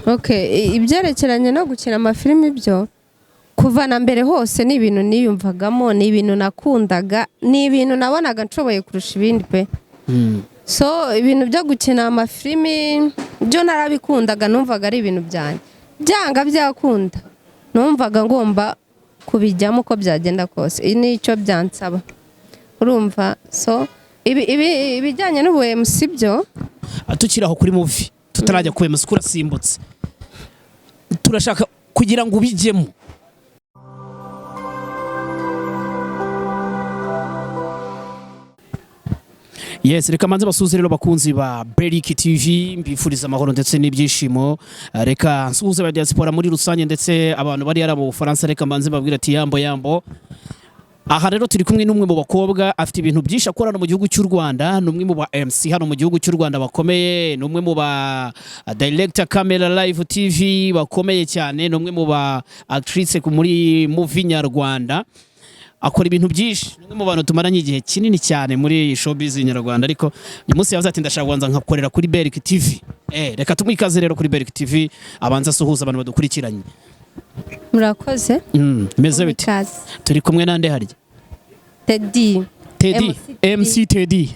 Okay, ibyerekeranye no gukina amafilimi byo kuva na mbere hose ni ibintu niyumvagamo, ni ibintu nakundaga, ni ibintu nabonaga nshoboye kurusha ibindi pe. So ibintu byo gukina amafilimi byo narabikundaga, numvaga ari ibintu byanjye, byanga byakunda numvaga ngomba kubijyamo uko byagenda kose, iyi ni icyo byansaba, urumva. So ibijyanye n'ubu MC byo Tukiri aho kuri movie, tutarajya ku MC, urasimbutse, turashaka kugira ngo ubijyemo. Yes, reka manze basuhuze rero bakunzi ba Beriki TV, mbifuriza amahoro ndetse n'ibyishimo. Reka nsuhuze ba diaspora muri rusange ndetse abantu bari yari mu Bufaransa, reka manze mbabwire ati yambo yambo. Aha rero turi kumwe n'umwe mu bakobwa afite ibintu byinshi akorana mu gihugu cy'u Rwanda, ni umwe mu ba MC hano mu gihugu cy'u Rwanda bakomeye, ni umwe mu ba director camera live TV bakomeye cyane, ni umwe mu ba actrice muri movie nyarwanda. Akora ibintu byinshi, ni umwe mu bantu tumaranye igihe kinini cyane muri showbiz nyarwanda, ariko uyu munsi yavuze ati ndashaka kubanza nkakorera kuri Beriki TV. Reka tumuhe ikaze rero kuri Beriki TV, abanza asuhuza abantu badukurikiranye. Murakoze. Meze bite? Ikaze. Turi kumwe nande harya? Teddy. Teddy. MC. MC Teddy.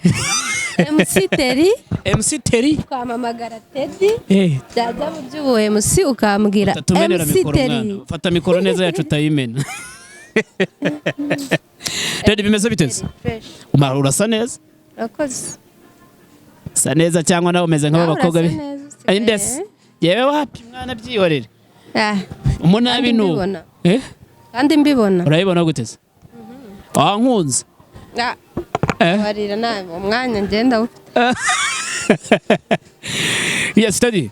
MC Terry. MC Terry. Twamamagara Teddy, byajya mu by'ubu MC ukambwira Utatumenera MC mikoro Terry. mwana. Fata mikoro neza yacu utayimena. Teddy, bimeze bite se? Fresh. Umara urasa neza? Urakoze. Sa neza cyangwa nawe umeze nk'aba Nawe bakobwa urasa be? neza usigaye. Ay, ndese. Yewe wapi mwana, byihorere. Ah, Umunabi kandi nu. mbibona. Eh? Kandi mbibona. Urayibona gute se? Wankunze. Ah, Eh? barira nabi umwanya ngenda ufite. Yes, Teddy.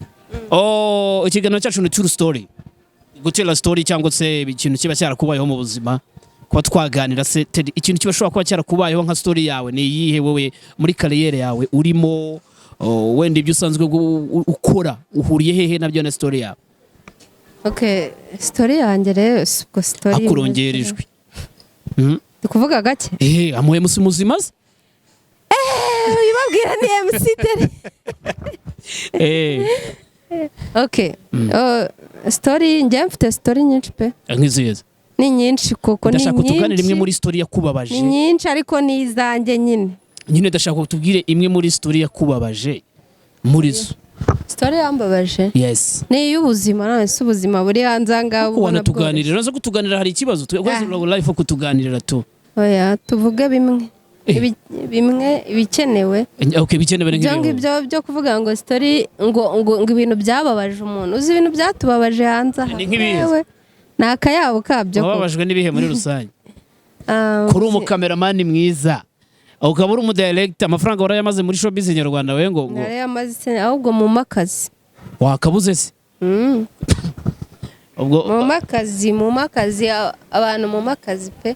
Oh, ikiganiro cyacu ni true story. Gutera story cyangwa se ikintu kiba cyarakubayeho mu buzima. Kuba twaganira se Teddy, ikintu kiba shobora kuba cyarakubayeho nka story yawe ni iyihe wowe muri kariyeri yawe urimo, oh, wenda ibyo usanzwe ukora uhuriye hehe nabyo na story yawe? Okay, story yanjye rero si ubwo story. Akurongera ijwi. Ndi kuvuga gake. Amuhe musi muzima se? Ubibabwira ni MC Terry. Okay. Story njye mfite story nyinshi pe. Nk'izihe? Ni nyinshi kuko ni Ndashaka tuganire imwe nyinshi. muri story yakubabaje. Ni nyinshi ariko ni izanjye nyine. Nyine ndashaka tubwire imwe muri story yakubabaje muri zo. Story yambabaje. Yes. Ni iy'ubuzima, none se ubuzima buri hanze aha ngaha Kuko ubona wanatuganirira, uraza kutuganirira, hari ikibazo twese life kutuganirira tu. Oya, tuvuge bimwe. Bimwe ibikenewe. Okay, bikenewe ni Ibyo nk'ibi. ngibyo byo kuvuga ngo story ngo ibintu byababaje umuntu. Uzi ibintu byatubabaje hanze aha. Ni nk'ibihe? Yewe, ni akayabo kabyo koko. Wababajwe n'ibihe muri rusange? Ah, Kuri umukameramani mwiza, ukaba uri umudirector, amafaranga warayamaze muri showbiz nyarwanda we ngo Narayamaze se, ahubwo mu akazi. Wakabuze se? Ubwo Mu akazi, abantu mu akazi pe.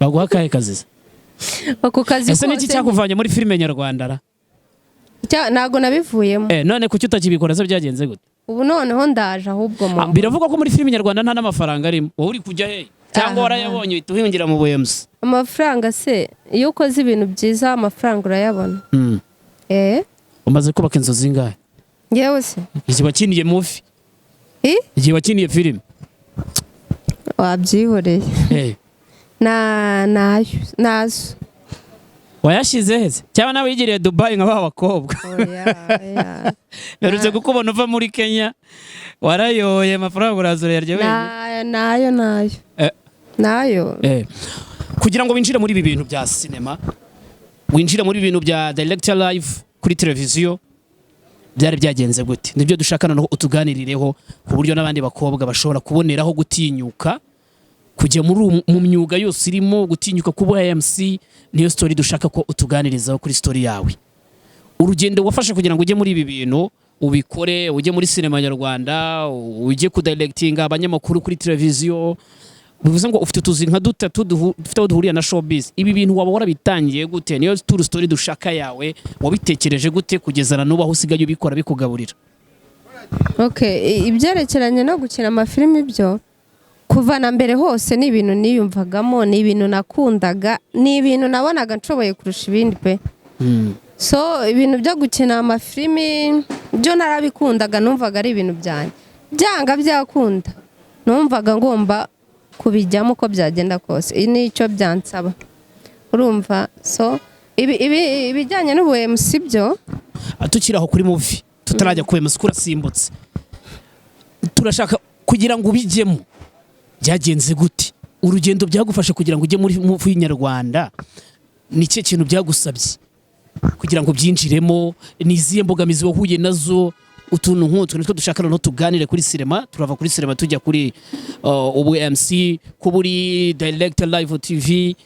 Baguha akahe kazi se? Ako kazi Ese niki kose cyakuvanye muri filime nyarwanda ra? Ntago nabivuyemo. None kuki utakibikora se, byagenze gute? Ubu noneho ndaje ahubwo mu Biravugwa ko muri filime nyarwanda nta n'amafaranga arimo, wowe uri kujya he cyangwa Aha. warayabonye uhita uhungira mu buhemusi? Amafaranga se, iyo ukoze ibintu byiza amafaranga urayabona. Umaze kubaka inzu zingahe? Ngewe se? Igihe wakiniye movie. I? Igihe wakiniye filime. Wabyihoreye. Na nayo nazo. Wayashyize heze cyangwa nawe wigiriye Dubai nka ba bakobwa? Oya, oya. Mperutse kukubona uva muri Kenya warayoye amafaranga uraza urayarya wenyine. Nayo nayo. Nayo. Kugira ngo winjire muri ibi bintu bya sinema, winjire muri ibintu bya director live kuri televiziyo, byari byagenze gute? Nibyo dushaka noneho utuganirireho ku buryo n'abandi bakobwa bashobora kuboneraho gutinyuka kujya muri mu myuga yose irimo gutinyuka kuba MC. Niyo story dushaka ko utuganirizaho kuri story yawe, urugendo wafashe kugira ngo ujye muri ibi bintu ubikore, ujye muri sinema nyarwanda, ujye kudirectinga abanyamakuru kuri televiziyo, bivuze ngo ufite utuzi nka dutatu dufite aho duhuriye na showbiz. Ibi bintu waba warabitangiye gute? Niyo true story dushaka yawe, wabitekereje gute kugeza na n'ubu aho usigaye ubikora bikugaburira? Okay, ibyerekeranye no gukina amafilimi byo kuva na mbere hose ni ibintu niyumvagamo, ni ibintu nakundaga, ni ibintu nabonaga nshoboye kurusha ibindi pe. So ibintu byo gukina amafilimi Byo narabikundaga, numvaga ari ibintu byanjye, byanga byakunda numvaga ngomba kubijyamo uko byagenda kose, nicyo byansaba, urumva. So ibijyanye n'ubu MC byo Tukiri aho kuri movie, tutarajya ku MC, urasimbutse. Turashaka kugira ngo ubijyemo, byagenze gute? Urugendo byagufashe kugira ngo ujye muri movie nyarwanda, ni ikihe kintu byagusabye kugira ngo byinjiremo? Ni izihe mbogamizi wahuye nazo? Utuntu nk'utwo nitwo dushaka noneho tuganire kuri sinema. Turava kuri sinema tujya kuri ubu MC, kuba uri director live TV,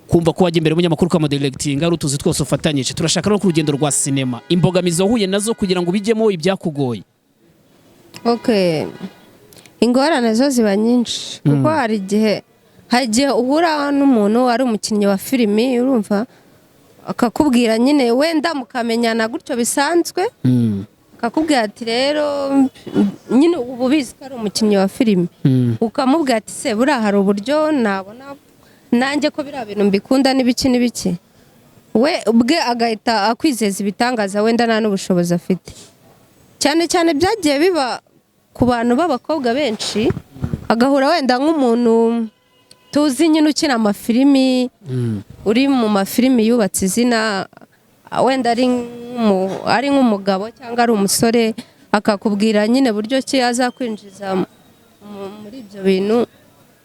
kumva ko wajya imbere y'umunyamakuru ukamudirectinga, ari utuzi twose ufatanyije. Turashaka no ku rugendo rwa sinema, imbogamizi wahuye nazo kugira ngo ubijyemo, ibyakugoye. Okay, ingorane zo ziba nyinshi, kuko hari igihe uhura n'umuntu ari umukinnyi wa filimi, urumva, akakubwira nyine, wenda mukamenyana gutyo bisanzwe, akakubwira ati rero nyine uba ubizi ko ari umukinnyi wa filimi, ukamubwira ati: "Se buriya hari uburyo nabona nanjye ko biriya bintu mbikunda n'ibiki n'ibiki?" We ubwe agahita akwizeza ibitangaza, wenda nta n'ubushobozi afite. Cyane cyane byagiye biba ku bantu b'abakobwa benshi, agahura wenda nk'umuntu tuzi nyine ukina amafilimi, uri mu mafilimi yubatse izina, wenda ari nk'umugabo cyangwa ari umusore, akakubwira nyine buryo ki azakwinjiza muri ibyo bintu,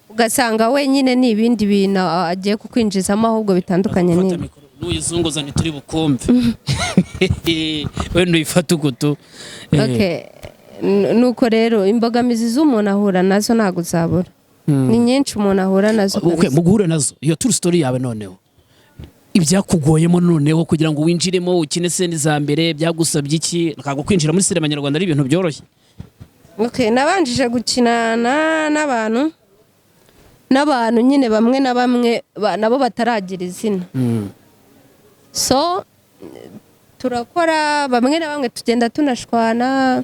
ugasanga we nyine ni ibindi bintu agiye kukwinjizamo ahubwo bitandukanye Fata n'ibi. Mikoro nuyizunguza ntituri bukumve, wenda uyifate ugutu. Okay. Nuko rero imbogamizi z'umuntu ahura nazo ntabwo zabura, ni nyinshi umuntu ahura nazo Okay, kabisa. mu guhura nazo, iyo true story yawe noneho, ibyakugoyemo noneho kugira ngo winjiremo, ukine scene za mbere, byagusabye iki? Ntabwo kwinjira muri sinema nyarwanda ari ibintu byoroshye. Okay, nabanjije gukinana n'abantu nyine bamwe na bamwe nabo bataragira izina. So turakora, bamwe na bamwe tugenda tunashwana,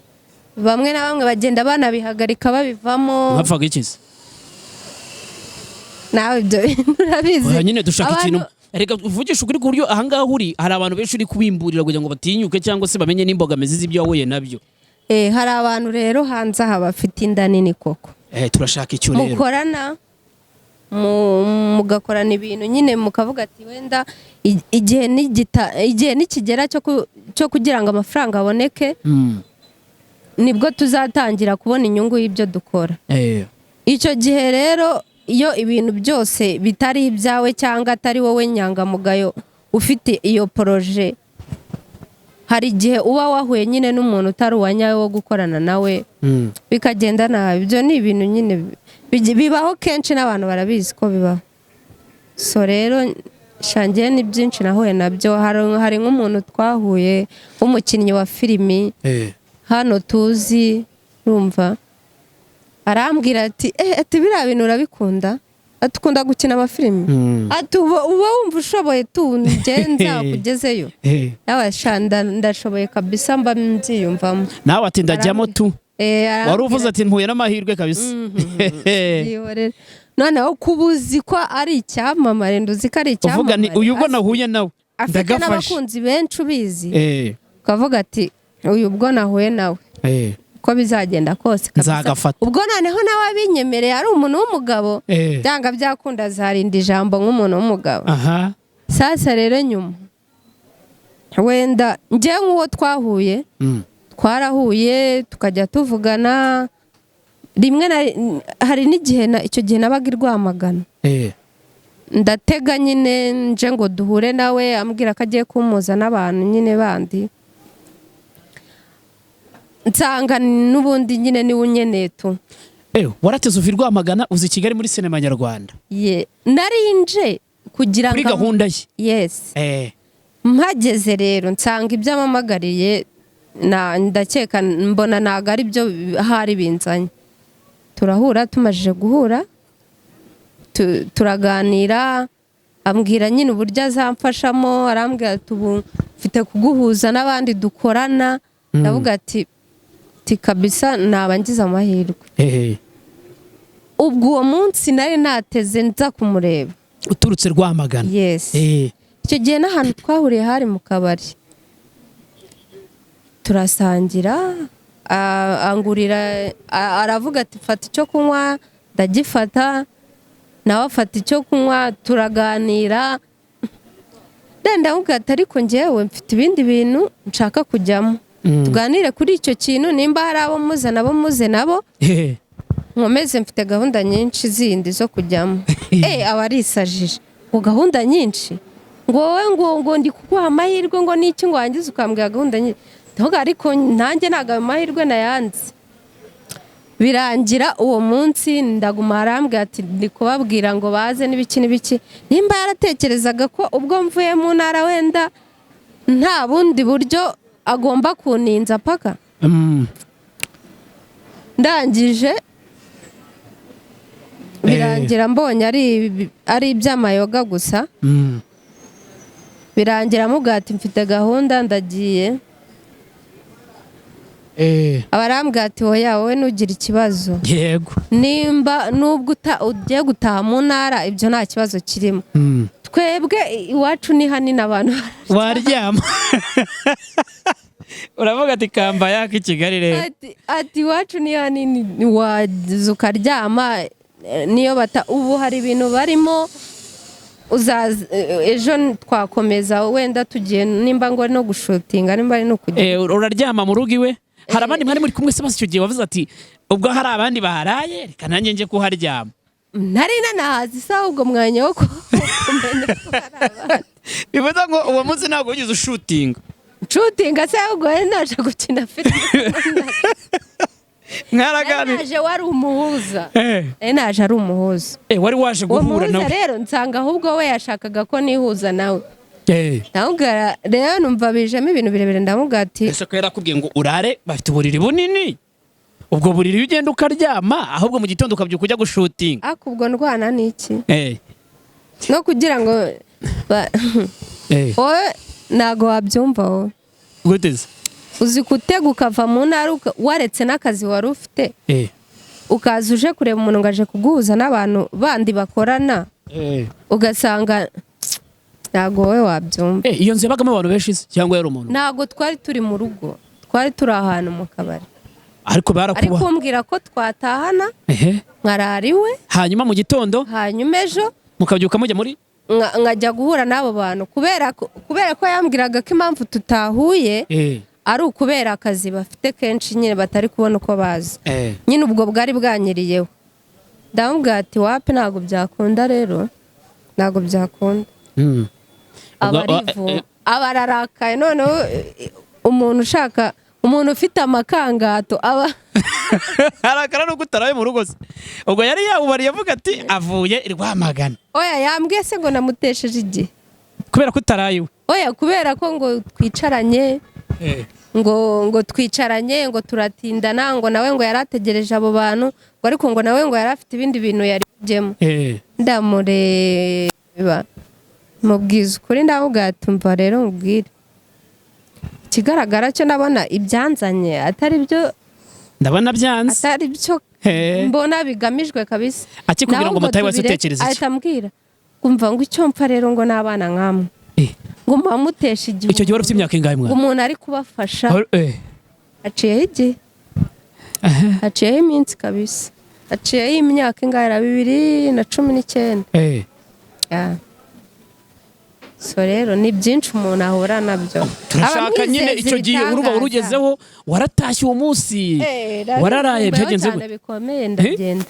bamwe na bamwe bagenda banabihagarika, babivamo. Mwapfaga iki se? Nawe ibyo bintu urabizi. Oya, nyine dushaka ikintu. Reka uvugishe ukuri, ku buryo ahangaha uri hari abantu benshi uri kubimburira kugira ngo batinyuke cyangwa se bamenye n'imbogamizi z'ibyo wahuye nabyo. Hari abantu rero hanze aha bafite inda nini koko. Turashaka icyo rero. Mukorana, mugakorana ibintu nyine, mukavuga ati wenda igihe nikigera cyo kugira ngo amafaranga aboneke, nibwo tuzatangira kubona inyungu y'ibyo dukora. Icyo gihe rero, iyo ibintu byose bitari ibyawe cyangwa atari wowe nyangamugayo ufite iyo projet, hari igihe uba wahuye nyine n'umuntu utari uwa nyawe wo gukorana nawe, bikagenda nabi. Ibyo ni ibintu nyine bibaho kenshi, n'abantu barabizi ko bibaho. So rero shangiye ni byinshi nahuye nabyo. Hari nk'umuntu twahuye w'umukinnyi wa filimi hano tuzi, urumva, arambwira ati ati biriya bintu urabikunda, ati ukunda gukina amafilimi, ati uba wumva ushoboye tu, ngenza kugezeyo. Nawe sha ndashoboye kabisa, mba mbyiyumvamo. Nawe ati ndajyamo tu. Arambwira Wari uvuze ati mpuye n'amahirwe kabisa. Byihorere. Noneho kuba uzi ko ari icyamamare, nduzi ko ari Uvuga ni icyamamare, uyu ubwo nahuye nawe afite ndagafashe. n'abakunzi benshi ubizi, ukavuga ati uyu ubwo nahuye nawe, uko bizagenda kose kabisa. Nzagafata. Ubwo noneho nawe abinyemereye ari umuntu w'umugabo, byanga byakunda azarinda ijambo nk'umuntu w'umugabo. Sasa rero nyuma wenda njye nk'uwo twahuye, twarahuye tukajya tuvugana rimwe na hari n'igihe icyo gihe nabaga i Rwamagana, ndatega nyine nje ngo duhure nawe, ambwira ko agiye kumpuza n'abantu nyine bandi, nsanga n'ubundi nyine niwe unyeneye tu. Warateze uva i Rwamagana uza i Kigali muri sinema nyarwanda? Ye, nari nje kugira Kuri ngo gahunda ye. Yes. Mpageze rero nsanga ibyo amamagariye na ndakeka mbona ntabwo ari byo hari binzanye. Turahura, tumajije guhura turaganira, ambwira nyine uburyo azamfashamo, arambwira ati ubu mfite kuguhuza n'abandi dukorana. Ndavuga ati kabisa naba ngize amahirwe. Ubwo uwo munsi nari nateze nza kumureba. Uturutse Rwamagana? Yes. Icyo gihe n'ahantu twahuriye hari mu kabari. Turasangira, angurira, aravuga ati: "Fata icyo kunywa." Ndagifata, nawe afata icyo kunywa, turaganira. Ndamubwira ati: "Ariko njyewe mfite ibindi bintu nshaka kujyamo, tuganire kuri icyo kintu. Nimba hari abo muze nabo, muze nabo, nkomeze, mfite gahunda nyinshi zindi zo kujyamo." Aba arisajije ngo: "Gahunda nyinshi?" Ngo: "Wowe ngo ndi kuguha amahirwe, ngo n'iki, ngo wangize ukambwira gahunda nyinshi?" Ndavuga: "Ariko nanjye ntabwo ayo mahirwe nayanze." Birangira uwo munsi ndaguma. Arambwira ati: "Ndi kubabwira ngo baze n'ibiki n'ibiki." Nimba yaratekerezaga ko ubwo mvuye mu ntara wenda nta bundi buryo agomba kuninza paka. Ndangije, birangira mbonye ari iby'amayoga gusa. Birangira amubwira ati: "Mfite gahunda, ndagiye." Aba arambwira ati: "Oya, wowe ntugire ikibazo. Nimba nubwo ugiye gutaha mu ntara, ibyo nta kibazo kirimo. Twebwe iwacu ni hanini, abantu Waryama, uravuga ati: "Kamba yaka i Kigali rero." Ati: "Iwacu ni hanini, waza ukaryama." Niyo bata ubu hari ibintu barimo, uzaza ejo twakomeza, wenda tugiye nimba ngo ari no gushutinga, nimba ari no kujya. Uraryama mu rugo iwe. Hari abandi mwari muri kumwe se? Basi icyo gihe wavuze ati: "Ubwo hari abandi baharaye, reka nanjye njye kuharyama." Ntari nanahazi isaha, ubwo mwanya wo kumenya ko hari abandi. Bivuze ngo uwo munsi ntabwo wigeze ushutinga? Nshutinga se? Ahubwo yari naje gukina filime. Mwaraganira? Naje wari umuhuza. Nari naje ari umuhuza. Wari waje Uwo guhura muhuza nawe. rero nsanga ahubwo we yashakaga ko nihuza nawe. Ndamubwira rero, numva bijemo ibintu birebire, ndamubwira ati: Ese ko yarakubwiye ngo urare, bafite uburiri bunini, ubwo buriri iyo ugenda ukaryama, ahubwo mu gitondo ukabyuka ujya gushutinga. "Ariko ubwo ndwana n'iki no kugira ngo wowe ntabwo wabyumva wowe." Gute se? Uzi gutega ukava mu ntara, waretse n'akazi wari ufite, ukaza uje kureba umuntu ngo aje kuguhuza n'abantu bandi bakorana, ugasanga ntabwo wowe wabyumva. Iyo nzu yabagamo abantu benshi se, cyangwa yari umuntu? Ntabwo twari turi mu rugo, twari turi ahantu mu kabari. Ariko Ari barakubaha? kumbwira ko twatahana, nkarara iwe. Hanyuma mu gitondo? Hanyuma ejo Mukabyuka mujya muri nkajya guhura n'abo bantu, kubera ko yambwiraga ko impamvu tutahuye ari ukubera akazi bafite kenshi nyine, batari kubona uko baza. Nyine ubwo bwari bwanyiriyeho. Ndamubwira ati: "Wapi, ntabwo byakunda rero, ntabwo byakunda." Aba arivu, aba ararakaye. Noneho umuntu ushaka, umuntu ufite amakangato aba Arakara nuko utaraye mu rugo se. Ubwo yari yawubariye avuga ati: "Avuye i Rwamagana." Oya, yambwiye se ngo namutesheje igihe. Kubera ko utaraye iwe? Oya, kubera ko ngo twicaranye, ngo twicaranye, ngo turatindana, ngo nawe ngo yari ategereje abo bantu, ngo ariko ngo nawe ngo yari afite ibindi bintu yari bujyemo. Ndamureba, mubwiza ukuri, ndamubwira ati: "Umva rero mubwire, ikigaragara cyo ndabona ibyanzanye atari byo." Ndabona byanze. Atari byo mbona bigamijwe kabisa. Akikubwira Nawe ngo mutahe wese, tubireke. utekereza iki? Ahita ambwira kumva ngo: "Icyo mpfa rero ngo n'abana nkamwe, ngo muba mutesha igihe." Icyo gihe wari ufite imyaka ingahe, Ngo mwana? umuntu ari kubafasha. Haciyeho igihe, haciyeho iminsi kabisa, haciyeho imyaka ingahe? 2019. Yeah. So rero ni byinshi umuntu ahura nabyo. Turashaka nyine Abamwizeza icyo gihe uruba ibitangaza. urugezeho, waratashye uwo munsi, wararaye, Nari byagenze cyane gute? bikomeye. Ndagenda,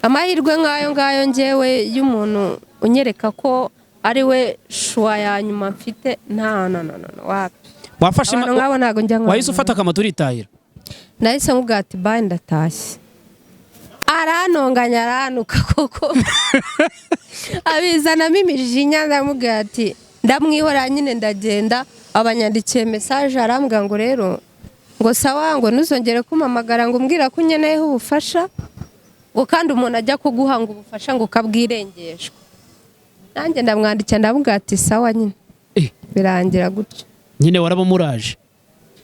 amahirwe nk'ayo ngayo ngewe y'umuntu unyereka ko ari we choix ya nyuma mfite, nta, no, no, no, no, wapi. Wafashe Abantu nk'abo ntabwo njya nkora. Wahise ufata akamoto uritahira? Nahise mubwira ati: "Bye, ndatashye." Arantonganya, arantuka koko, abizanamo imijinya. Ndamubwira ati, ndamwihora nyine, ndagenda. Abanyandikiye message, arambwira ngo rero ngo sawa, ngo ntuzongere kumpamagara ngo umbwira ko unkeneyeho ubufasha, ngo kandi umuntu ajya kuguha ngo ubufasha ngo ukabwirengeshwa. Nanjye ndamwandikira, ndamubwira ati: "Sawa nyine." Birangira gutyo. Nyine warabumuraje?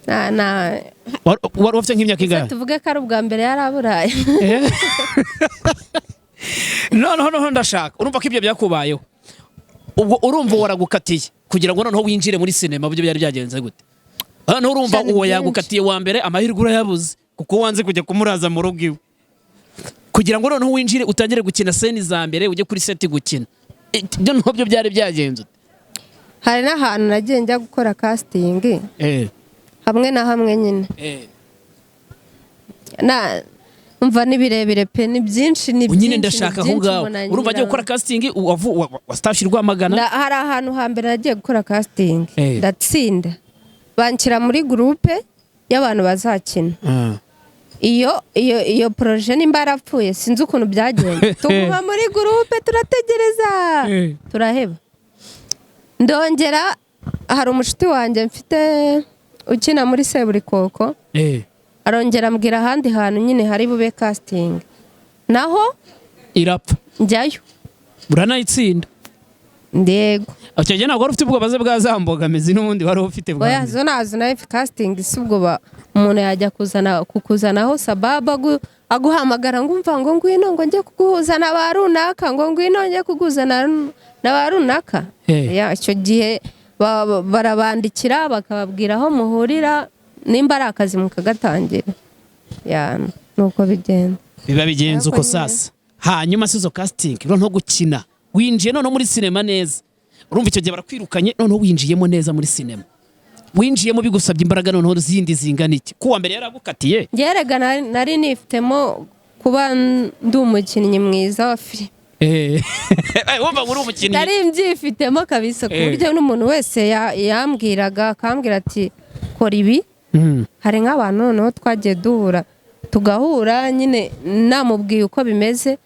Na Wari ufite nk'imyaka ingahe? Tuvuge ko ari ubwa mbere yari aburaye. Noneho ndashaka, urumva ko ibyo byakubayeho, ubwo urumva waragukatiye kugira ngo noneho winjire muri sinema, byo byari byagenze gute? Hano urumva Cyane uwo byinshi. Yagukatiye wa mbere, amahirwe urayabuze kuko wanze kujya kumuraza mu rugo iwe kugira ngo noneho winjire, utangire gukina scene za mbere, ujye kuri set gukina. Ibyo ntabyo byari byagenze ute? Hari n'ahantu nagiye njya gukora casting hamwe na hamwe nyine. Na umva, ni birebire pe, ni byinshi, ni byinshi, Nyine ni ndashaka aho byinshi ngaho. umuntu Urumva agiye anyuramo. gukora casting, wasitashye Rwamagana. Hari ahantu hambere nagiye gukora casting, ndatsinda, banshyira muri groupe y'abantu bazakina. Iyo projet nimba yarapfuye, sinzi ukuntu byagenze, tuguma muri groupe turategereza, turaheba. Ndongera, hari umushuti wanjye mfite ukina muri Seburikoko, arongera ambwira ahandi hantu nyine hari bube casting naho. Irapfa. Njyayo. Uranayitsinda. Ndego. Icyo gihe ntabwo wari ufite ubwoba ze bwa za mbogamizi n'ubundi wari ufite bwa Oya, mbere? zo nazo nayo casting, si ubwo umuntu yajya kuzana kukuzanaho sababu aguhamagara ngo umva, ngo ngwino, ngo njye kuguhuza na ba runaka, ngo ngwino njye kuguhuza na ba runaka. Ya, icyo gihe barabandikira bakababwira aho muhurira, nimba ari akazi mukagatangira. Ya, nuko bigenda. Biba bigenze uko. Ariko nyine- Sasa hanyuma si izo casting, noneho gukina, winjiye noneho muri sinema neza. Urumva icyo gihe barakwirukanye, noneho winjiyemo neza muri sinema, winjiyemo bigusabye imbaraga noneho zindi zingana iki ko uwa mbere yaragukatiye? Njye nari nifitemo kuba ndi umukinnyi mwiza wa filime. Wumva ngo uri umukinnyi? Nari mbyifitemo kabisa, ku buryo n'umuntu wese yambwiraga, akambwira ati: "Kora ibi." Hari nk'abantu noneho twagiye duhura, tugahura nyine namubwiye uko bimeze,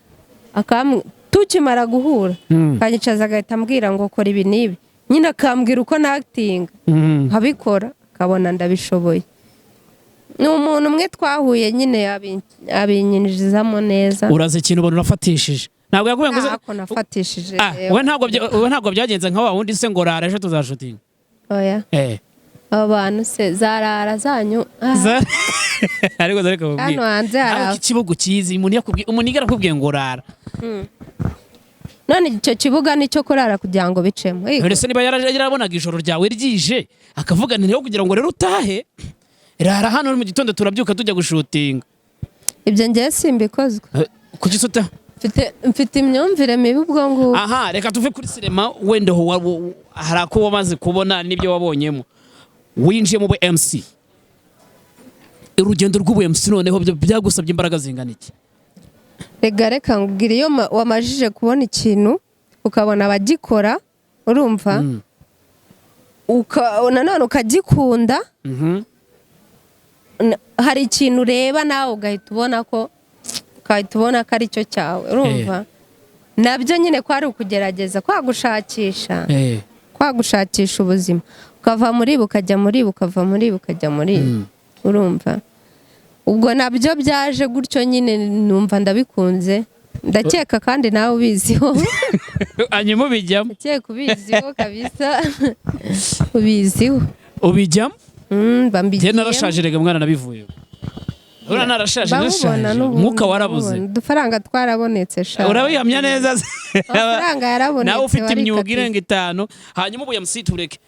tukimara guhura akanyicaza, agahita ambwira ngo: "Kora ibi n'ibi." Nyine akambwira uko nactinga, nkabikora, akabona ndabishoboye. Ni umuntu umwe twahuye nyine abinyinjizamo neza. Uraza ikintu ubona urafatishije, ntabwo yakubwiye ngo Ntako nafatishije. Ah, we ntabwo byagenze nka wa wundi se ngo rara ejo tuzashootinga? Oya. Abo bantu se zarara zanyu, ah. Ariko dore ko Hano hanze hari nawe ikibuga ukizi, umuntu yakubwiye, umuntu arakubwiye ngo rara. None icyo kibuga nicyo kurara kugira ngo bicemo? Yego. None se niba yarabonaga ijoro ryawe ryije, akavuga nti: "Rero kugira ngo rero utahe, rara hano, mu gitondo turabyuka tujya gushootinga." Ibyo ngewe simbikozwa. Kuki se uta Mfite imyumvire mibi ubwo ngubwo. Aha, reka tuve kuri sinema. Wenda aho hari ako wamaze kubona n'ibyo wabonyemo, winjiye mu bu MC. Urugendo rw'ubu MC noneho byagusabye imbaraga zingana iki? Rega reka nkubwire, iyo wamajije kubona ikintu, ukabona abagikora, urumva, nanone ukagikunda, hari ikintu ureba nawe ugahita ubona ko ari cyo cyawe. Urumva nabyo nyine ko ari ukugerageza kwagushakisha, kwagushakisha ubuzima, ukava muri ibi ukajya muri ibi, ukava muri ibi ukajya muri ibi. Urumva ubwo nabyo byaje gutyo nyine, numva ndabikunze. Ndakeka kandi nawe ubiziho. Hanyuma ubijyamo. Ndakeka ubiziho kabisa, ubiziho. Ubijyamo. Mba Njye mbigiyemo. narashaje rega mwana, nabivuyeho. Urabona narashaje. Mbabubona Narashaje. n'ubundi, Umwuka warabuze. mbabubona. Udufaranga twarabonetse sha. Urabihamya neza se? Amafaranga yarabonetse. Nawe ufite imyuga Warikatiye. irenga itanu. Hanyuma ubu MC tureke,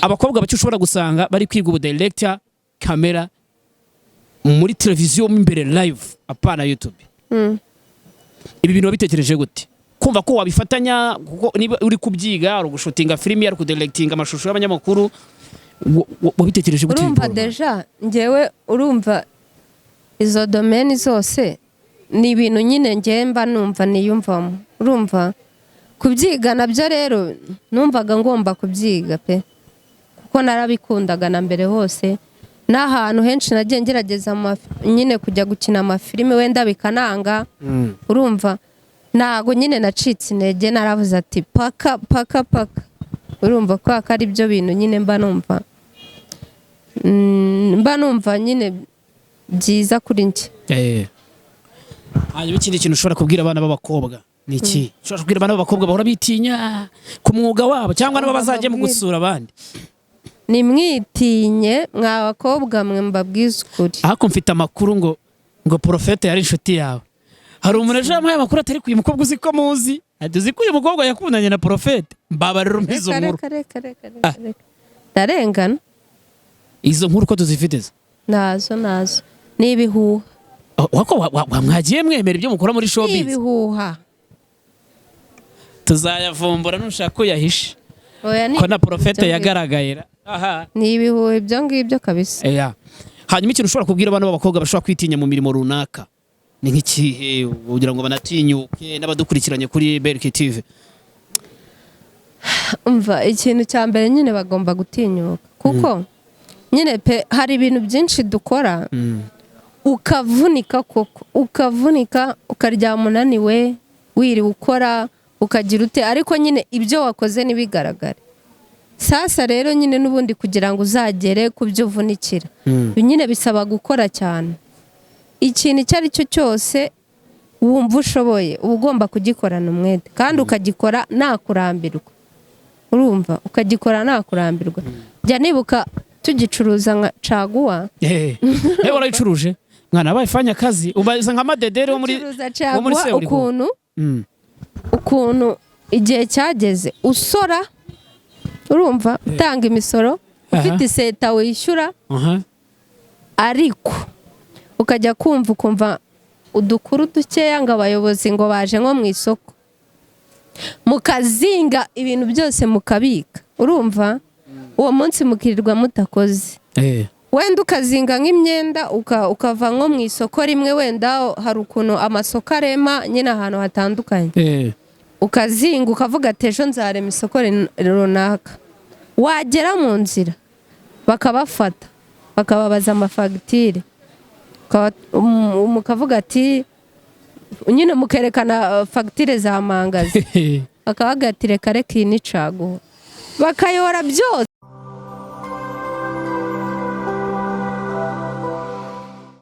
abakobwa bake ushobora gusanga bari kwiga ubu director kamera muri televiziyo mo imbere live, apana YouTube. Ibi bintu wabitekereje gute, kumva ko wabifatanya? Kuko niba uri kubyiga, ari ugushootinga filimi, ari kudirectinga amashusho y'abanyamakuru, wabitekereje gute ibi Urumva, bikorwa? Déjà ngewe, urumva, izo domaine zose ni ibintu nyine ngewe mba numva niyumvamo. Urumva kubyiga nabyo rero numvaga ngomba kubyiga pe, kuko narabikundaga na mbere hose. N'ahantu henshi nagiye ngerageza nyine kujya gukina amafilime, wenda bikananga. Urumva ntago nyine nacitse intege, naravuze ati: "Paka paka paka." Urumva ko ari byo bintu nyine mba numva nyine byiza kuri njye. Hanyuma ikindi kintu ushobora kubwira abana b'abakobwa ni iki? Ushobora kubwira abana b'abakobwa bahora bitinya ku mwuga wabo, cyangwa nabo bazajya mu Mbabwire. gusura abandi? Nimwitinye mwa bakobwa mwe, mbabwize ukuri. Ariko mfite amakuru ngo porofete yari inshuti yawe. Hari umuntu ejo yamuhaye amakuru, atari ku uyu mukobwa, uzi ko muzi? Ati: "Uzi ko uyu mukobwa yakundanye na porofete?" Mbabarira umpe izo Reka, nkuru. reka reka reka reka reka, ndarengana. Izo nkuru ko tuzifite se? Nazo nazo ni ibihuha. Oh, wako mwagiye mwemera ibyo mukora muri Ni showbiz? ibihuha. Tuzayavumbura nushaka uyahishe. Oya, ni Ko na porofete ibyo ngibyo. yagaragaye aha. Ni ibihuha ibyo ngibyo kabisa. Eya. Hanyuma ikintu ushobora kubwira abana b'abakobwa bashobora kwitinya mu mirimo runaka ni nk'ikihe, kugira ngo banatinyuke, n'abadukurikiranye kuri Berk TV? Umva, ikintu cya mbere nyine bagomba gutinyuka, kuko nyine pe hari ibintu byinshi dukora ukavunika koko, ukavunika, ukaryama unaniwe, wiriwe ukora, ukagira ute, ariko nyine ibyo wakoze ntibigaragare. Sasa rero nyine n'ubundi kugira ngo uzagere ku byo uvunikira, nyine bisaba gukora cyane. Ikintu icyo ari cyo cyose wumva ushoboye, uba ugomba kugikorana umwete kandi ukagikora nta kurambirwa. Urumva, ukagikora nta kurambirwa. Jya nibuka tugicuruza nka caguwa. Eh, warayicuruje mwana, wabaye fanya kazi, ubaza nka madederi wo muri Ducuruza wo muri caguwa Seburikoko. Ukuntu igihe cyageze usora, urumva, utanga imisoro, ufite iseta wishyura, ariko ukajya kumva ukumva udukuru dukeya ngo abayobozi ngo baje nko mu isoko, mukazinga ibintu byose mukabika. Urumva, uwo munsi mukirirwa mutakoze. Wenda ukazinga nk'imyenda, ukava nko mu isoko rimwe, wenda hari ukuntu amasoko arema nyine ahantu hatandukanye, ukazinga ukavuga ati ejo nzarema isoko runaka, wagera mu nzira bakabafata, bakababaza amafagitire, mukavuga ati nyine mukerekana fagitire za mangazi, bakabaga ati reka reka iyi ni caguwa, bakayora byose.